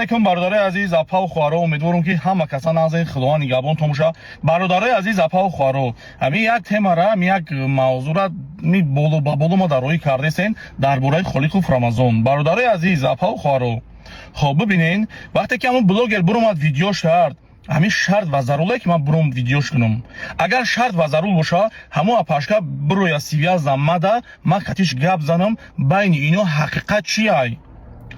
Алейкум, бародарои азиз, апаву хоҳаро. Умедворам, ки ҳама каса нағзен, Худованд нигаҳбонтон боша. Бародарои азиз, апаву хоҳаро, ҳамин як темара, ҳамин як мавзӯра ми боло ба боло ма дар роҳӣ кардесен дар бораи Холиқов Рамазон. Бародарои азиз, апаву хоҳаро, хоб, бибинен, вақте ки ҳамон блогер буромад, видео шард, ҳамин шарт ва зарурае, ки ман буром, видеош кунам. Агар шарт ва зарур боша, ҳамон апашка бироя, связь мада, ман катиш гап занам. Байни ино ҳақиқат чиай?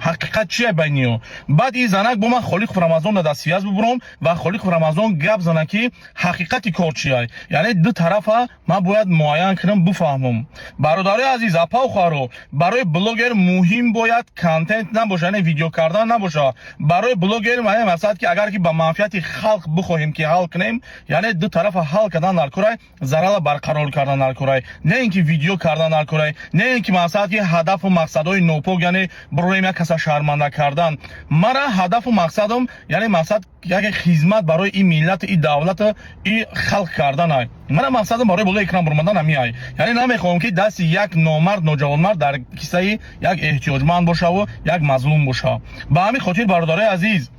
Ҳақиқат чия байни ё? Баъд ин занак бо ман, Холиқов Рамазон, дар связь бубуром ва Холиқов Рамазон гап зана, ки ҳақиқати кор чия. Яъне ду тарафа ман бояд муайян кунам, буфаҳмам. Бародарои азиз, апау хоҳаро, барои блогер муҳим бояд контент набоша, яъне видео кардан набоша. Барои блогер яъне мақсад, ки агар ки ба манфиати халқ бихоҳем, ки ҳал кунем, яъне ду тарафа ҳал кардан дар корай, зарара барқарор кардан дар корай, не ин ки видео кардан дар корай, не ин ки мақсад, ки ҳадафу мақсадҳои нопок, яъне бироем як каса шарманда кардан. Мара ҳадафу мақсадам, яъне мақсад, яке хизмат барои ин миллату и давлату и халқ карданай. Мара мақсадам барои болои экран бурмадан ҳамиай. Яъне намехоҳам, ки дасти як номард, ноҷавонмард дар кисаи як эҳтиёҷманд бошаву як мазлум боша. Ба ҳамин хотир, бародарои азиз,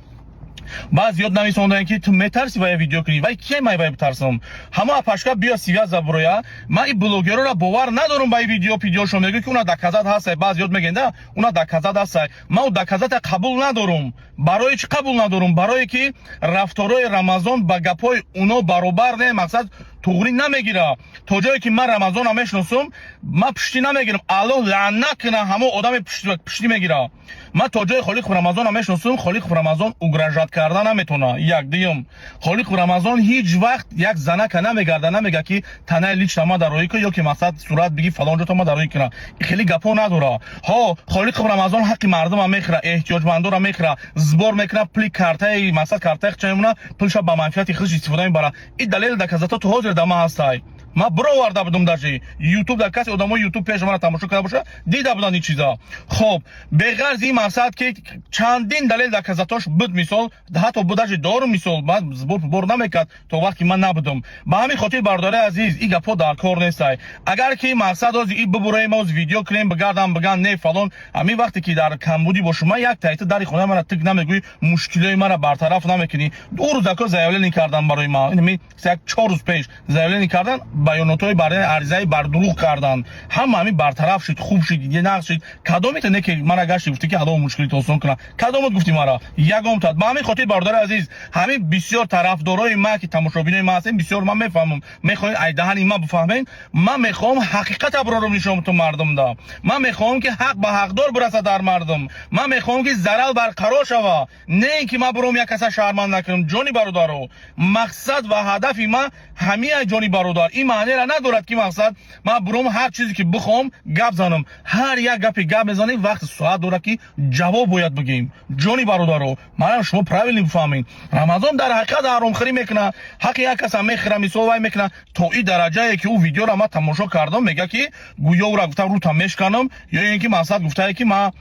баъз ёд нависондаем, ки ту метарси вая видео кунӣ. Вай кия май вай битарсам? Ҳама апашка биё, связь буроя. Ман ин блогерора бовар надорам. Ба ин видео пидеошон мегӯ, ки уна доказать ҳастай. Баъз ёд мегӯянд, да, уна доказать ҳастай. Ман у доказать а қабул надорум. Барои чӣ қабул надорум? Барое ки рафторои Рамазон ба гапҳои уно баробар не, мақсад, туғрӣ намегира. То ҷое ки ман Рамазонро мешиносам, ман пуштӣ намегирам. Аллоҳ лаънат куна ҳамон одаме пуштӣ мегира. Ман то ҷои Холиқов Рамазонро мешиносам, Холиқов Рамазон угрожать карда наметавона. Як дуюм, Холиқов Рамазон ҳеҷ вақт як занака намегарда, намега, ки танаи лично ма дароӣ кун ё ки мақсад, сурат биги, фалон ҷото ма дароӣ куна. Хеле гапҳо надора. Ҳо, Холиқов Рамазон ҳаққи мардума мехӯра, эҳтиёҷмандора мехӯра, сбор мекуна, пули картаи, мақсад, картаи хича мемона, пулша ба манфиати худш истифода мебара. И далел доказать то ҳозир да ма ҳастай. Ман бироварда будум, даже Ютуб дар касе одамои Ютуб пеши мана тамошо карда боша, дида буданд ин чиза. Хоб, беғарз ин мақсад, ки чандин далел доказать ош буд, мисол, ҳатто даже дорум, мисол, ман сбор бор намекард то вақте ман набудум. Ба ҳамин хотир, бародари азиз, ин гапҳо дар кор нестай. Агар ки мақсад ози и бубуроем, оз видео кунем, бигардам, биган, не, фалон, ҳамин вақте ки дар камбудӣ бошум, ман як тайта дари хонаи мана тик намегӯӣ, мушкилиҳои мара бартараф намекунӣ. Ду рӯз ако заявление кардан барои ман, як 4 рӯз пеш заявление кардан, баёнотҳои бар аризаи бардурӯғ кардан, ҳама ҳамин бартараф шуд, хуб шуд, нақш шуд. Кадомите не ки мара гашти, гуфтӣ, ки Аллоҳ мушкилит осон кунад? Кадомот гуфтӣ мара? Ягомтат. Ба ҳамин хотир, бародари азиз, ҳамин бисёр тарафдорои ма, ки тамошобинои ма ҳастем, бисёр ман мефаҳмам, мехоҳед ай даҳани ман бифаҳмед. Ман мехоҳам ҳақиқат аброром нишон битум мардумда. Ман мехоҳам, ки ҳақ ба ҳақдор бирасад дар мардум. Ман мехоҳам, ки зарал барқарор шава, не ин ки ман буром, як каса шарманд накунам. Ҷони бародаро, мақсад ва ҳадафи ман ҳамин. Ҷони бародар, ин маънеро надорад, ки мақсад, ман буром, ҳар чизе ки бихоҳам, гап занам. Ҳар як гапе гап мезанем, вақти соат дорад, ки ҷавоб бояд бигӯем. Ҷони бародаро, манам шумо правильно бифаҳмед. Рамазон дар ҳақиқат ҳаромхӯрӣ мекунад, ҳаққи як каса мехӯра, мисол, вай мекунад то и дараҷае, ки ӯ видеоро ман тамошо кардам, мега, ки гӯё ӯра гуфтам, рута мешканам, ё ин ки мақсад, гуфтае, ки ман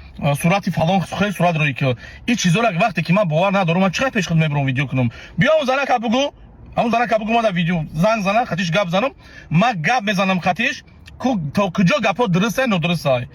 сурати фалон хел сурат рӯи ки ин чизоро. Вақте ки ман бовар надорам, ман чӣ пеш худ мебурам, видео кунам? Биё, он занака бугӯ, ҳамон занака бугӯ, ман дар видео занг занам, хатиш гап занам. Ман гап мезанам хатиш, то куҷо гапҳо дурустай, нодурустай.